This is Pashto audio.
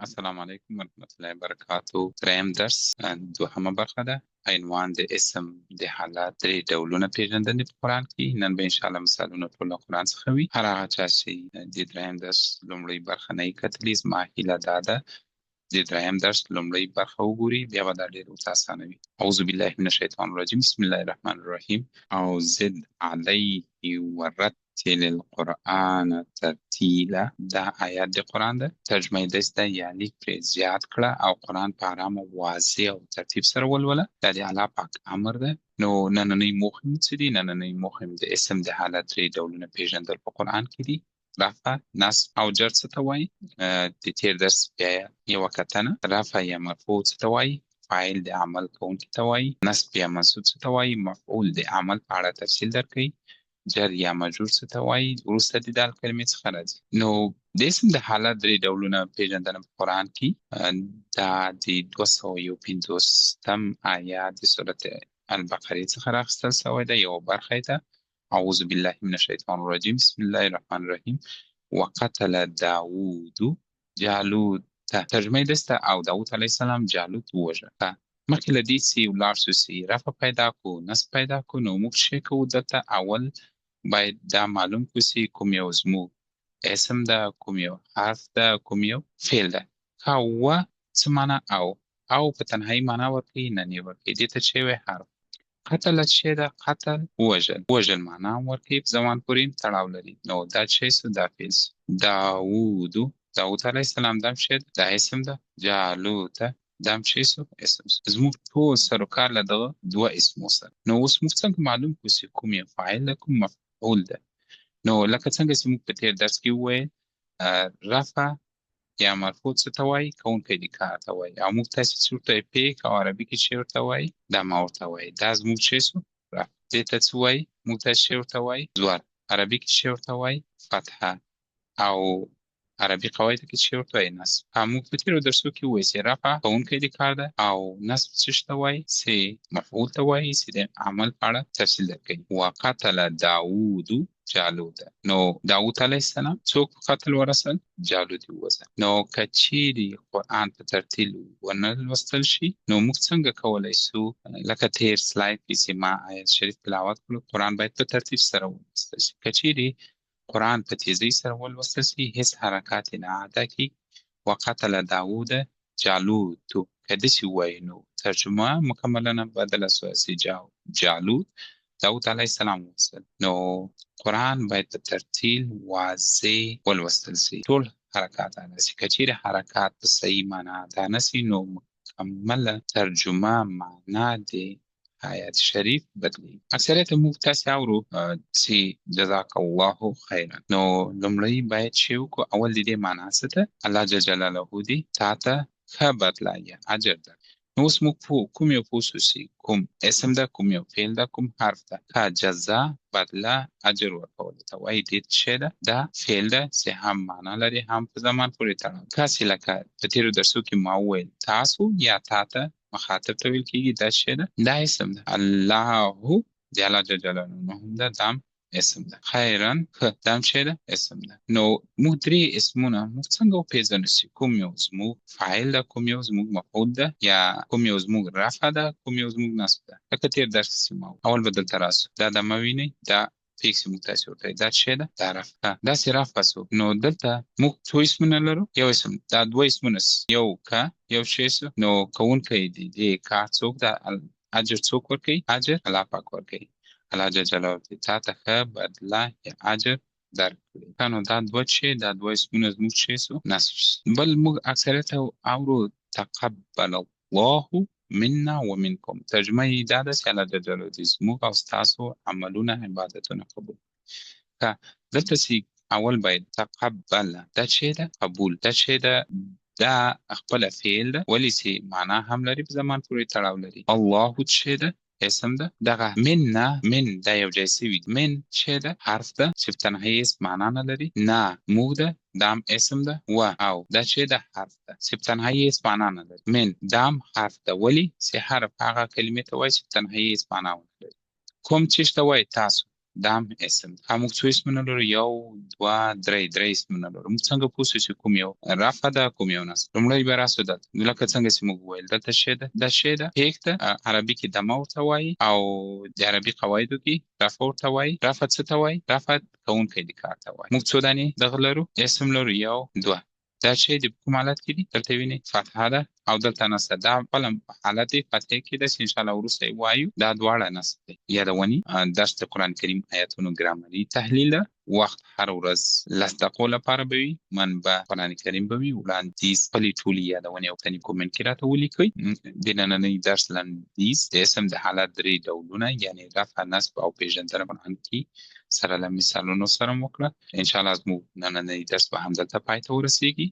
السلام علیکم ورحمت الله وبرکاتو. دریم درس دوهمه برخه ده. عنوان د اسم د حالت درې ډولونه پیژندنې په قرآن کې. نن به انشاءالله مثالونه ټول له قرآن څخه وي. هر هغه چا چې د دریم درس لومړۍ برخه نه یې کتلې، زما هیله دا ده د دریم درس لومړۍ برخه وګوري، بیا به دا ډېر ورته اسانه وي. اعوذ بالله من الشیطان الرجیم، بسم الله الرحمن الرحیم. او زد علیه ورتل القرآن ترتیلا. دا آیات د قرآن ده، ترجمه یې داسې ده، یعنی پرې زیات کړه او قرآن په ارام او واضح او ترتیب سره ولوله. دا د الله پاک امر ده. نو نننۍ موخې مو څه دي؟ نننۍ موخې مو د اسم د حالت درې ډولونه پېژندل په قرآن کې دي. رفع، نصب او جر څه ته وایي؟ د تېر درس بیا یوه کتنه. رفع یا مرفوع څه ته وایي؟ فاعل د عمل کوونکي ته وایي. نصب یا منصوب څه ته وایي؟ مفعول د عمل په اړه تفصیل درکوي. جر یا مجرور څه ته وایي؟ وروسته د دال کلمې څخه راځي. نو د اسم د حالت درې ډولونه پېژندنه په قرآن کې، دا د 251 آیات د سورت البقرې څخه راخیستل شوی ده، یوه برخه یې ده. اعوذ بالله من الشیطان الرجیم، بسم الله الرحمن الرحیم. وقتل داوود جالوت. ترجمه یې داسې ده، او داوود علیه السلام جالوت ووژه. مخکې له دې چې ولاړ شو چې رفع پیدا کړو، نصب پیدا کړو، نو موږ څه کوو دلته؟ اول باید دا معلوم کړو چې کوم یو زموږ اسم ده، کوم یو حرف ده، کوم یو فعل ده. که و څه معنا؟ او او په تنهایی معنا ورکوي؟ نه، نه ورکوي. دې ته څه وایي؟ حرف. قتل څه ده؟ قتل وژل، وژل معنا هم ورکوي، په زمان پورې هم تړاو لري. نو دا څه سو؟ دا فعل سو. داوود، داوود علیه السلام دا هم څه ده؟ دا اسم ده. جالوت دا هم څه سو؟ اسم سو. زموږ ټول سر و کار له دغه دوه اسمو سره. نو اوس موږ څنګه معلوم کړو چې کوم یو فاعل ده، کوم مفعول ده؟ نو لکه څنګه چې موږ په تېر درس کې وویل، رفع یا مرفوع څه ته وایي؟ کوونکی د کار ته وایي. او موږ تاسې څه ورته وایي؟ پیک او عربي کې څه ورته وایي؟ دا ما ورته وایي. دا زموږ څه سو؟ رفع. دې ته څه وایي؟ موږ تاسې څه ورته وایي؟ زور. عربي کې څه ورته وایي؟ فتحه. او عربي قواعدو کې څه ورته وایي؟ نصب. موږ په تېرو درسو کې وویل چې رفع کوونکی د کار ده او نصب څه ته وایي؟ چې مفعول ته وایي، چې د عمل په اړه تفصیل درکوي. وقتل داوود جالوت. نو داوود علیه السلام څوک په قتل ورسل؟ جالوت یې ووژل. نو که چیرې قرآن په ترتیل ونه لوستل شي، نو موږ څنګه کولی شو لکه تېر سلاید کې چې ما آیت شریف تلاوت کړو، قرآن باید په ترتیب سره ولوستل شي. که چیرې قرآن په تیزۍ سره ولوستل شي، هیڅ حرکات یې نه ادا کېږي. وقتل داوود جالوت که داسې ووایو، نو ترجمه مکمله نه بدله شوه چې جالوت داود علیه السلام ووژل. نو قرآن باید په ترتیل واضح ولوستل شي، ټول حرکات ادا شي. که چیرې حرکات په صحیح معنا ادا نه شي، نو مکمله ترجمه معنا د آیات شریف بدلېږي. اکثریت موږ تاسې اورو چې جزاک الله خیرا. نو لومړی باید چې وکړو، اول د دې معنا څه ده؟ الله جل جلاله دې تا ته ښه بدله یا اجر درکړي. نو اوس موږ کوم یو پوه شو چې کوم اسم ده، کوم یو فعل ده، کوم حرف ده؟ که جزا بدله اجر ورکولو ته وایي، دې څه ده؟ دا فعل ده چې هم معنا لري، هم په زمان پورې تړاو. تاسې لکه په تېرو درسو کې ما وویل، تاسو یا تا ته مخاطب ته ویل کېږي، دا څه ده؟ دا اسم ده. الله د الله جل جلاله نوم ده، دا هم اسم ده. خیرا ښه، دا هم څه ده؟ اسم ده. نو موږ درې اسمونه موږ څنګه وپېژنو چې کوم یو زموږ فاعل ده، کوم یو زموږ مفعول ده، یا کوم یو زموږ رفع ده، کوم یو زموږ نصب ده؟ لکه تېر درس کې چې ما وویل، اول به دلته راسو، دا دمه وینئ، دا پیک چې موږ تاسې ورته وایو، دا څه ده؟ دا رفع ده. داسې رفع سو. نو دلته موږ څو اسمونه لرو؟ یو اسم، دا دوه اسمونه، یو که یو شی سو. نو کوونکی دی دې کار څوک ده؟ اجر څوک ورکوي؟ اجر الله پاک ورکوي. الله جل جلاله دې تا ته ښه بدله یا اجر درکړي. ښه، نو دا دوه چې دا دوه اسمونه زموږ څه سو؟ نصب سو. بل موږ اکثریت اورو تقبل الله منا ومنکم. ترجمه یې دا ده چې الله جل جلاله دې زموږ او ستاسو عملونه عبادتونه قبول کړي. دلته چې اول باید تقبل دا چې ده قبول، دا چې ده دا خپله فعل ده، ولې چې معنا هم لري، په زمان پورې تړاو لري. الله چې ده اسم ده. دغه من نه من دا یو ځای سوي دي. من چې ده حرف ده چې په تنهایی هیڅ معنا نه لري. نه موږ ده، دا هم اسم ده. و او دا چې ده حرف ده چې په تنهایی هیڅ معنا نه لري. من دا هم حرف ده، ولې چې حرف هغه کلمې ته وایي چې په تنهایی هیڅ معنا ونه لري. کوم چې ته وایي تاسو، دا هم اسم ده. موږ څو اسمونه لرو؟ یو، دوه، درې، درې اسمونه لرو. موږ څنګه پوه شو چې کوم یو رفع ده، کوم یو نصب؟ لومړی به راسو دلته، لکه څنګه چې موږ وویل، دلته شی ده، دا شی ده، پېښ ده، عربي کې دمه ورته وایي او د عربي قواعدو کې رفع ورته وایي. رفع څه ته وایي؟ رفع کوونکی د کار ته وایي. موږ څو دانې دغه لرو؟ اسم لرو، یو، دوه. دا چې د کوم حالت کې دي؟ دلته وینئ فتحه ده او دلته نصب ده. دا خپل حالت فتحې کې ده چې ان شاء الله وروسته یې وایو. دا دواړه نصب دی. یادونې: درس د قرآن کریم آیتونو ګرامري تحلیل ده. وخت هر ورځ 10 دقیقو لپاره به وي، منبع قرآن کریم به وي. وړاندیز: خپلې ټولې یادونې او پوښتنې کومنټ کې راته ولیکئ. د نننۍ درس لنډیز: د اسم د حالت درې ډولونه، یعنی رفع، نصب او پېژندنه قرآن کې سره له مثالونو سره مو وکړه. ان شاء الله زموږ نننۍ درس به هم دلته پای ته ورسیږي.